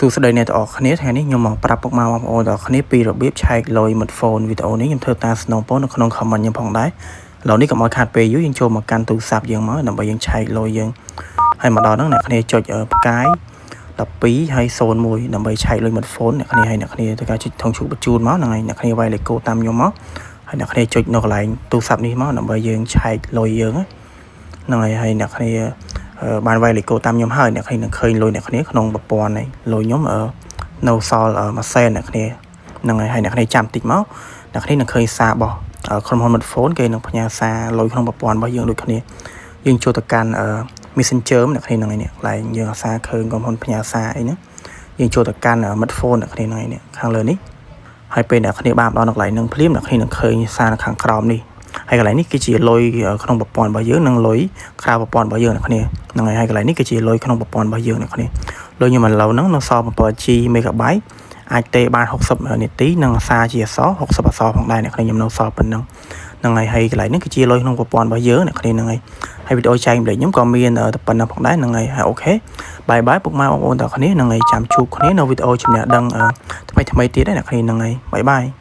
សួស្តីអ្នកទាំងអស់គ្នា។ថ្ងៃនេះខ្ញុំមកប្រាប់ពុកម៉ែបងប្អូនទាំងអស់គ្នាពីរបៀបឆែកលុយមិត្ត phone។ វីដេអូនេះខ្ញុំធ្វើតាមសំណូមពរនៅក្នុង comment ខ្ញុំផងដែរឥឡូវនេះកុំឲ្យខាតពេលយូរយើងចូលមកកាន់ទូរស័ព្ទយើងមកដើម្បីយើងឆែកលុយយើងហើយមកដល់ហ្នឹងអ្នកគ្នាចុចផ្កាយ12ហើយ01ដើម្បីឆែកលុយមិត្ត phone អ្នកគ្នា។ហើយអ្នកគ្នាធ្វើការចុចថងឈូបញ្ជូនមកហ្នឹងហើយអ្នកគ្នាវាយលេខកូដតាមខ្ញុំមកហើយអ្នកគ្នាចុចនៅកន្លែងទូរស័ព្ទនេះមកដើម្បីយើងឆែកលុយយើងហ្នឹងហើយហើយអ្នកគ្នាបានវាយលេខកូដតាមខ្ញុំហើយអ្នកគ្នានឹងឃើញលុយអ្នកគ្នាក្នុងប្រព័ន្ធនេះ។លុយខ្ញុំនៅសល់មួយសែនអ្នកគ្នាហ្នឹងហើយហើយអ្នកគ្នាចាំតិចមកអ្នកគ្នានឹងឃើញសាររបស់ក្រុមហ៊ុនមិត្ត phone គេនឹងផ្ញើសារលុយក្នុងប្រព័ន្ធរបស់យើងដូចគ្នា។យើងចូលទៅកាន់ Messenger អ្នកគ្នាហ្នឹងហើយនេះកន្លែងយើងអាសាឃើញក្រុមហ៊ុនផ្ញើសារអីហ្នឹងយើងចូលទៅកាន់មិត្ត phone អ្នកគ្នាហ្នឹងហើយនេះខាងលើនេះហើយពេលអ្នកគ្នាបានដល់នៅកន្លែងហ្នឹងភ្លាមអ្នកគ្នានឹងឃើញសារនៅខាងក្រោមនេះហើយកន្លែងនេះគឺជាលុយក្នុងប្រព័ន្ធរបស់យើងនិងលុយក្រៅប្រព័ន្ធរបស់យើងអ្នកគ្នាហ្នឹងហើយហើយកន្លែងនេះគឺជាលុយក្នុងប្រព័ន្ធរបស់យើងអ្នកគ្នា។លុយខ្ញុំឥឡូវហ្នឹងនៅសល់ 7G MB អាចទេបាន60នាទីនិងសារជាអក្សរ60អក្សរផងដែរអ្នកគ្នាខ្ញុំនៅសល់ប៉ុណ្ណឹងហ្នឹងហើយហើយកន្លែងនេះគឺជាលុយក្នុងប្រព័ន្ធរបស់យើងអ្នកគ្នាហ្នឹងហើយហើយវីដេអូចែករំលែកខ្ញុំក៏មានតែប៉ុណ្ណឹងផងដែរហ្នឹងហើយហើយ OK bye bye ពុកម៉ែបងប្អូនទាំងគ្នាហ្នឹងហើយចាំជួបគ្នានៅវីដេអូចំណេះដឹងថ្មីថ្មីទៀតដែរអ្នកគ្នាហ្នឹងហើយ bye bye។